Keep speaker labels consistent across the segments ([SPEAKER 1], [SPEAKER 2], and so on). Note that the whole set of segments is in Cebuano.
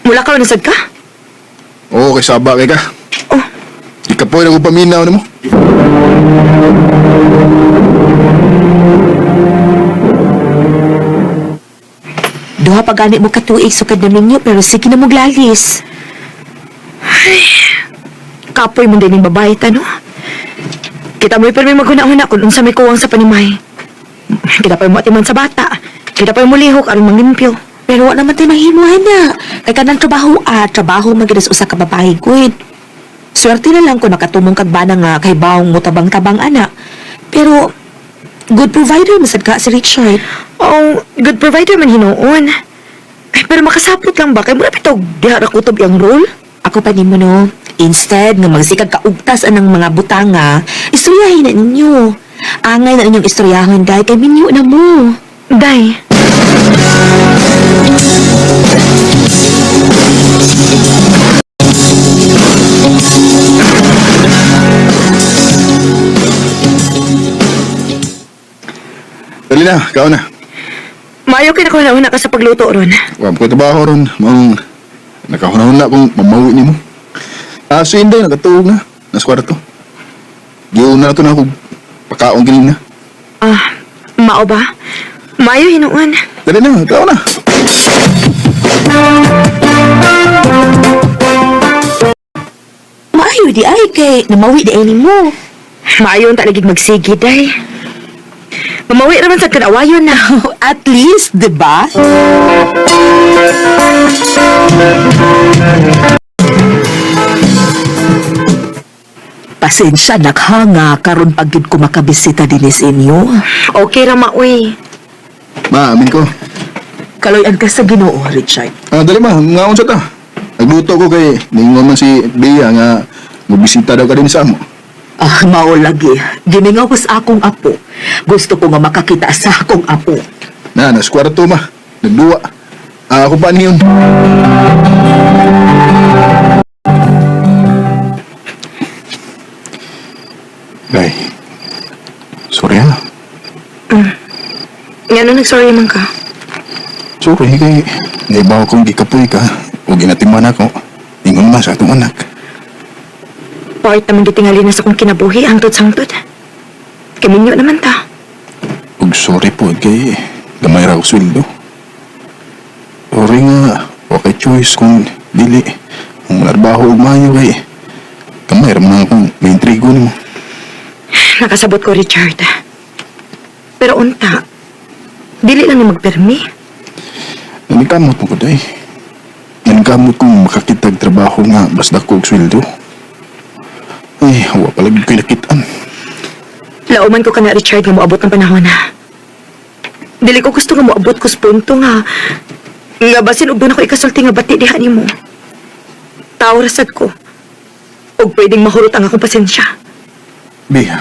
[SPEAKER 1] Mula ka nasad ka?
[SPEAKER 2] Oo, kay saba kay ka.
[SPEAKER 1] Oh.
[SPEAKER 2] Ikapoy na ko paminaw nimo.
[SPEAKER 3] Duha pa gani mo katuig sukad na ninyo pero sige na mo glalis.
[SPEAKER 1] Kapoy mo din yung babae, tano. Kita mo'y permi maghuna-huna kung unsa may kuwang sa panimay. Kita pa'y mo atiman sa bata. Kita pa'y mo lihok aron manglimpyo.
[SPEAKER 3] Pero wa naman tayo mahimuhan na. Kay kanang trabaho ah, trabaho man gyud sa usa ka babae gud. Swerte na lang kung nakatumong kag bana nga kay bawong mo tabang-tabang ana. Pero good provider masad ka si Richard.
[SPEAKER 1] Oo, good provider man hinuon. Ay, pero makasapot lang ba? Kay mura bitaw diha ra kutob iyang role.
[SPEAKER 3] Ako pa nimo no. Instead nga magsikag kaugtas anang mga butanga, istoryahin na ninyo. Angay na inyong istoryahon dahil kay minyo na mo.
[SPEAKER 1] Day.
[SPEAKER 2] Dali na, kao na.
[SPEAKER 1] Maayo kay nakahuna-huna ka sa pagluto ron.
[SPEAKER 2] Wa ko trabaho ron, maong nakahuna-huna kung mamawi nimo. Ah, si Inday nakatuog na, nas kwarto. Giuna na to na ako pakaon gini na.
[SPEAKER 1] Ah, mao ba? Maayo hinuon.
[SPEAKER 2] Dali na, kao na.
[SPEAKER 3] Maayo di ay kay namawi di ay nimo.
[SPEAKER 1] Maayo ang talagig magsigi, day. Mamawi raman sa kanawayon na.
[SPEAKER 3] At least, di ba? Pasensya naghanga karon pag gid ko makabisita dinhi sa inyo.
[SPEAKER 1] Okay ra maoy.
[SPEAKER 2] Ma, amin ko.
[SPEAKER 3] Kaloy-an ka sa Ginoo, Richard.
[SPEAKER 2] Ah, dali ma, ngaon sa ta. Nagluto ko kay ningon man si Bea nga mobisita daw ka din sa amo.
[SPEAKER 3] Ah, mao lagi. Gimingaw ko sa akong apo. Gusto ko nga makakita sa akong apo.
[SPEAKER 2] Na, nas kwarto ma. Nagduwa. Ah, ako pa niyon. Day. Sorry ah.
[SPEAKER 1] Ngano nagsorry man ka?
[SPEAKER 2] Sorry kay naibaw kong gikapoy ka o ginatiman ako. Ingon ma sa atong anak.
[SPEAKER 1] Part naman gitingali na sa kong kinabuhi hangtod sangtod. Kaminyo naman ta.
[SPEAKER 2] Ug sorry po kay gamay ra og sweldo. Sorry nga, wa kay choice kung dili. Kung narbaho og maayo kay gamay ra man akong may intrigo nimo.
[SPEAKER 1] Nakasabot ko, Richard. Pero unta, dili lang ni magpermi.
[SPEAKER 2] Nanikamot mo ko day. Nanikamot kong makakitag trabaho nga mas dako og sweldo. Ay, wa pala gyud ko'y nakitaan.
[SPEAKER 1] Lauman ko ka na, Richard, nga moabot ng panahon na. Dili ko gusto nga moabot ko sa punto nga. Nga basin og doon ako ikasulti nga bati diha nimo. Tao rasad ko. Og pwedeng mahurot ang akong pasensya.
[SPEAKER 2] Bea.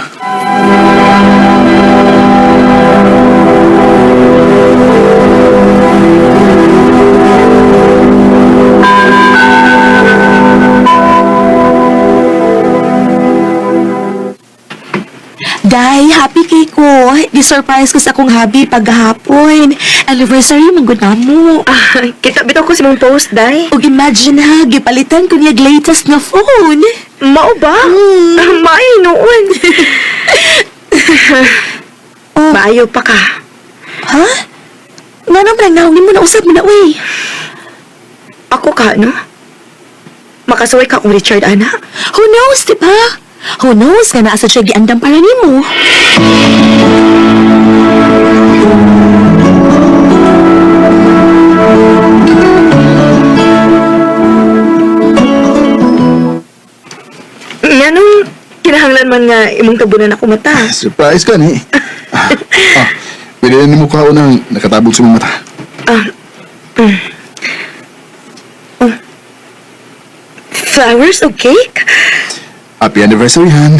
[SPEAKER 3] Day, happy kay ko. Di-surprise ko sa akong habi paghapon. Anniversary man gud namo.
[SPEAKER 1] Ah, kita bitaw ko sa mong post, day.
[SPEAKER 3] Ug imagine ha, gipalitan ko niya latest nga phone.
[SPEAKER 1] Mao ba?
[SPEAKER 3] Mm.
[SPEAKER 1] Maayo noon.
[SPEAKER 3] Oh.
[SPEAKER 1] Maayo pa ka.
[SPEAKER 3] Ha? Nga naman ang naong nimo na usab mo na uy.
[SPEAKER 1] Ako ka, no? Makasuway ka kung Richard, ana.
[SPEAKER 3] Who knows, di ba? Who knows nga naa sa siya giandam para nimo.
[SPEAKER 1] Nganong kinahanglan man nga imong tabunan ako mata.
[SPEAKER 2] Surprise ka ni. Ah, ah, pwede na nimo kaon ang nakatabog sa mong mata.
[SPEAKER 1] Ah, mm. Oh. Flowers o cake?
[SPEAKER 2] Happy anniversary, Han.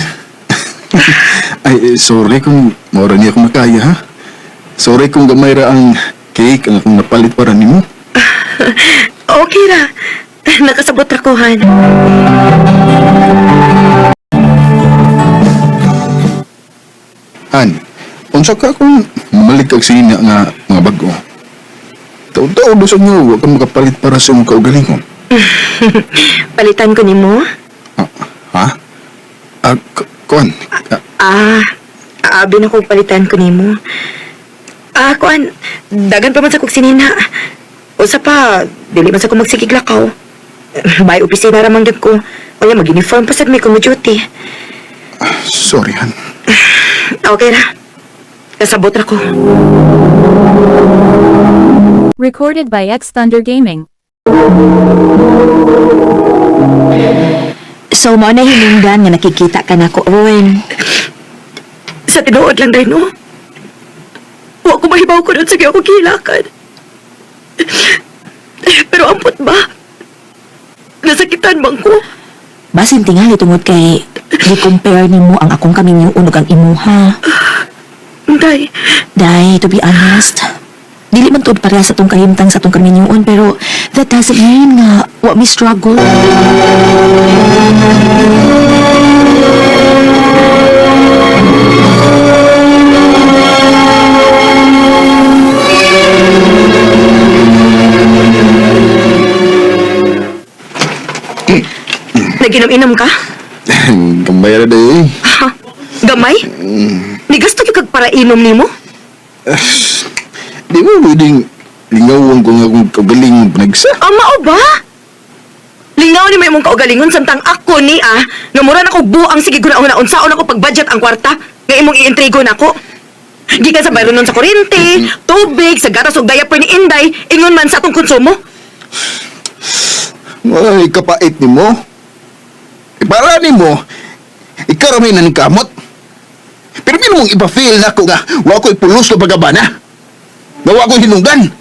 [SPEAKER 2] Ay, eh, sorry kung mora niya akong makaya, ha? Sorry kung gamay ra ang cake ang akong napalit para nimo.
[SPEAKER 1] Okay ra. Nakasabot ra ko, Han.
[SPEAKER 2] Han, unsa ka kung mamalig kag sina nga mga bag-o? Taon-taon na sa inyo, huwag kang makapalit para sa imong kaugalingon.
[SPEAKER 1] Palitan ko nimo?
[SPEAKER 2] Ah, ha? Ah, kuan. Ah,
[SPEAKER 1] Ah, abi na ko palitan ko nimo. Ah, kuan, dagan pa man sa kog sinina. Usa pa, dili man sa ko magsigig lakaw. Bay opisina ra man gyud ko. Kaya mag-uniform pa sad mi kung mo-duty.
[SPEAKER 2] Sorry, han.
[SPEAKER 1] Okay ra. Kasabot ra ko.
[SPEAKER 4] Recorded by X Thunder Gaming.
[SPEAKER 3] So, mao na hinungdan nga nakikita ka nako ron.
[SPEAKER 1] Sa tinuod lang dahil, no? Wa ko mahibaw ko nun sa ako gihilakan. Pero ampot ba? Nasakitan bang ko?
[SPEAKER 3] Basin tingali tungod kay gi-compare nimo ang akong kaminyo ug ang imuha.
[SPEAKER 1] Day,
[SPEAKER 3] Day, to be honest, dili man tuod pareha sa tong kahimtang sa tong kaminyoon pero that doesn't mean nga wa mi struggle.
[SPEAKER 1] Naginom-inom ka?
[SPEAKER 2] Gamay ra day.
[SPEAKER 1] Ha? Gamay? Nigasto gyud kag para inom nimo?
[SPEAKER 2] Di mo pwedeng lingawan ko nga kung kaugalingon panagsa.
[SPEAKER 1] Ah, mao ba? Lingaw ni may imong kaugalingon samtang ako ni ah, nga mura na ko buang sige guna-una unsaon ako pag-budget ang kwarta nga imong iintrigo nako. Gikan sa bayronon sa kuryente, tubig, sa gatas ug diaper ni Inday, ingon man sa atong konsumo.
[SPEAKER 2] Ay, kapait ni mo. E para ni mo, ikaw ramay na ng kamot. Pero mino mong ipa-feel na ako nga, wa ko'y pulos na pagabana. Nga wa ko'y hinungdan.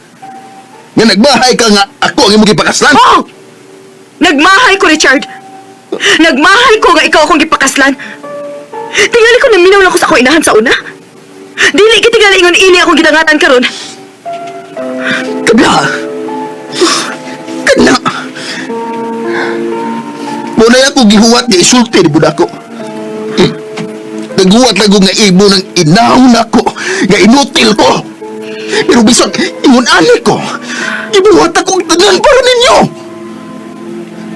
[SPEAKER 2] Nga nagbahay ka nga ako ang imong gipakaslan.
[SPEAKER 1] Oh! Nagmahay ko, Richard. Nagmahay ko nga ikaw akong gipakaslan. Tingali ko naminaw lang ko sa akong inahan sa una. Dili ka tingali ingon ini akong gidangatan karon.
[SPEAKER 2] Kabla! Kana! Muna ako gihuwat nga isulti ni budako. Naguwat lang ko nga imo ng inaw nako, nga inutil ko. Pero bisag ingon ani ko, gibuhat ako ang tanan para ninyo.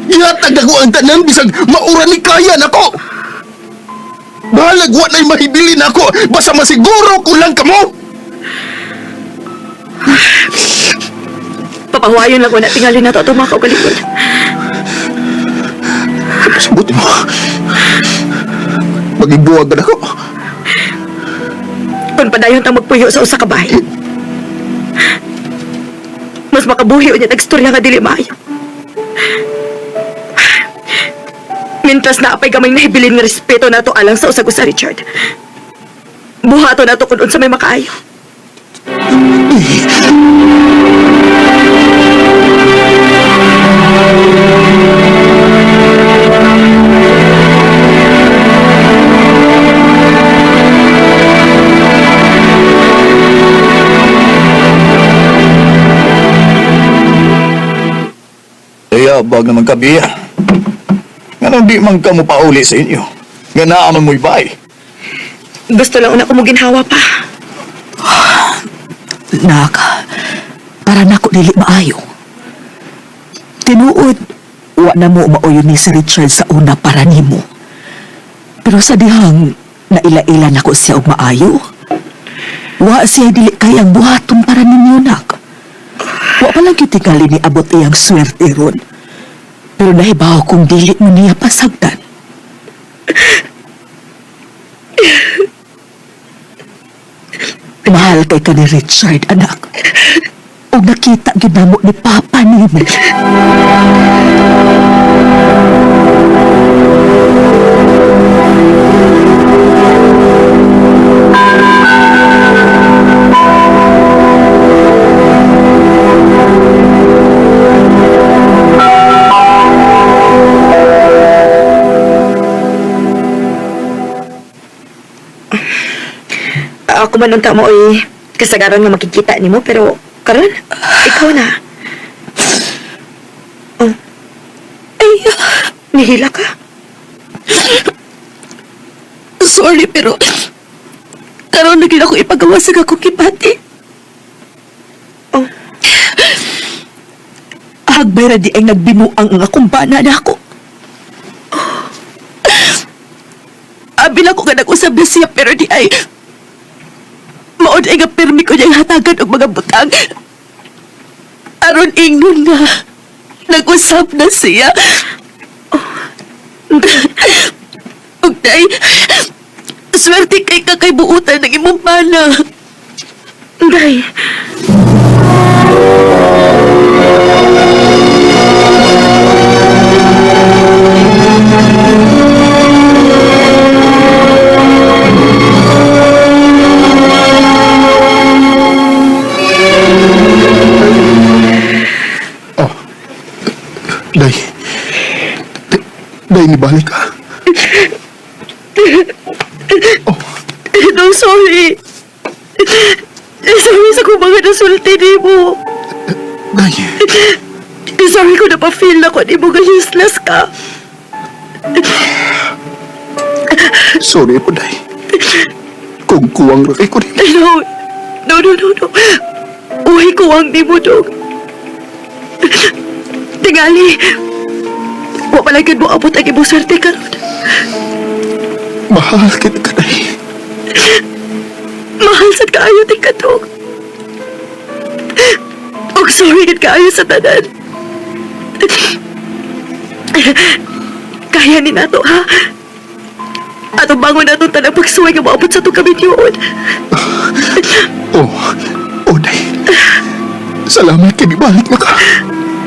[SPEAKER 2] Gihatag ako ang tanan bisag maura ni kaya nako. Bahalag wa na'y mahibilin ako, basta masiguro ko lang kamo.
[SPEAKER 1] Papahuwayon lang ko na tingali na to ato mga kaugalingon.
[SPEAKER 2] Sabuti mo. Magibuwag na ako.
[SPEAKER 1] Kung padayon tang magpuyo sa usa ka bahay. Mas makabuhi unya tagstorya nga dili maayo. Mintras na apay gamay nahibilin nga respeto nato alang sa usag-usa, Richard. Buhato nato kun unsa may makaayo.
[SPEAKER 2] Kaya bag naman kabiya. Nga di man ka mo pauli sa inyo. Nga naaman mo'y bay.
[SPEAKER 1] Gusto lang una ko mo ginhawa pa.
[SPEAKER 3] Nak, para nako dili maayo. Tinuod, wa na mo maoyon ni si Richard sa una para nimo. Pero sa dihang naila-ila nako siya og maayo. Wa siya dili kayang buhaton para ninyo nak. Wa pa lang kitingali ni abot iyang swerte ron. Pero nahibaw kung dili mo niya pasagdan. Mahal kay ka ni Richard, anak. O nakita gyud namo ni Papa nimo.
[SPEAKER 1] Ako man unta mo oy kasagaran nga makikita nimo pero karon ikaw na. Oh.
[SPEAKER 3] Ay,
[SPEAKER 1] Nihila ka.
[SPEAKER 3] sorry pero karon na gyud ako ipagawa sa akong kibati.
[SPEAKER 1] Oh.
[SPEAKER 3] Gagmay ra di ay nagbinuang ang akong bana na ako. Abi lang ko nga nag-usab na siya pero di ay maod ay nga pirmi ko niyang hatagan og mga butang. Aron ingon nga nag-usab na siya. Ug day, swerte kay ka kay buutan ng imong bana.
[SPEAKER 1] Day.
[SPEAKER 2] Oh. Day. Day, nibalik ka.
[SPEAKER 1] No, sorry. Sorry sa kung mga nasulti ni mo.
[SPEAKER 2] Day.
[SPEAKER 1] Sorry ko napafeel na ko ni mo nga useless ka.
[SPEAKER 2] Sorry po, Day. Kung kuwang ra kay ko rin.
[SPEAKER 1] No. No, no, no, no. Uy, kuwang ni mo, dog. Tingali. Wa pala gyud mo abot ang imong swerte karon.
[SPEAKER 2] Mahal kita ka, Day.
[SPEAKER 1] Mahal sad kaayo ti kadog. Og sorry gid kaayo sa tanan. Kaya ni nato ha. Atong bangon nato tanang pagsuway nga moabot sa atong kabidyoon.
[SPEAKER 2] Oh, oh, Day. Salamat kay nibalik na ka.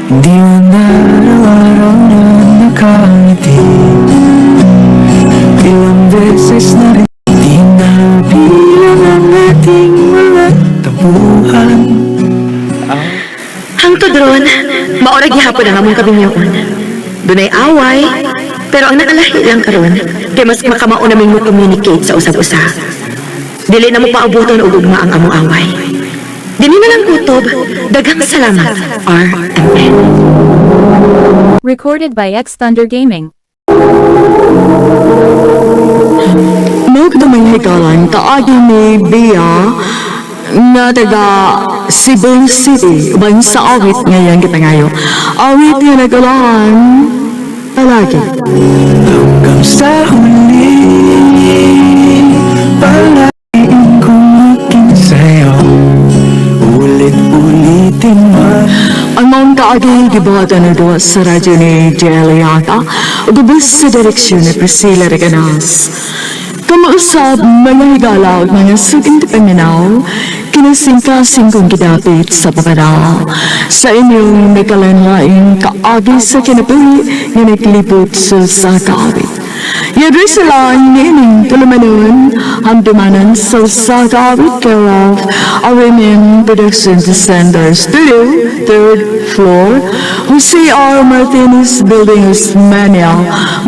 [SPEAKER 5] Di man araw-araw na nakangiti. Ilang beses na rin di nabilang ang ating mga tampuhan.
[SPEAKER 1] Hangtod ron, maorag gihapon ang among kabinyoon. Dunay away, pero ang nakalahi lang karon kay mas makamao naming mo communicate sa usag-usa. Dili na mo paabuton og ugma ang among away. Dili na lang kutob, daghang salamat, RMN.
[SPEAKER 4] Recorded by X Thunder Gaming.
[SPEAKER 6] Magdamay hikalan kaagi ni Bea nga taga Cebu City uban sa awit ngayon kita ngayo. Awit nga nagulahan palagi.
[SPEAKER 5] Hanggang sa huli, palagiin kong maging sa'yo. Ulit-ulitin man.
[SPEAKER 6] Ang maong kaagi gibuhatan na duwa sa radyo ni Jeliaka ug ubos sa direksyon ni Priscilla Reganas. Kamausab mga higala ug mga suking paminaw, kinasingkasing kong gidapit sa papadala sa inyong nakalanlaing kaagi sa kinabuhi nga naglibot sa kaawit. Yadri sila nining tulumanon, handumanan sa Sagawi care of RMM Production Center Studio, third floor, Jose R. Martinez Building, Osmania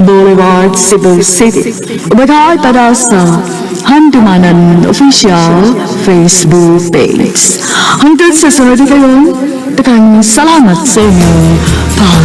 [SPEAKER 6] Boulevard, Cebu City. Ubagay para sa Handumanan Official Facebook page. Hanggang sa sunod kayo, daghang salamat sa inyong pag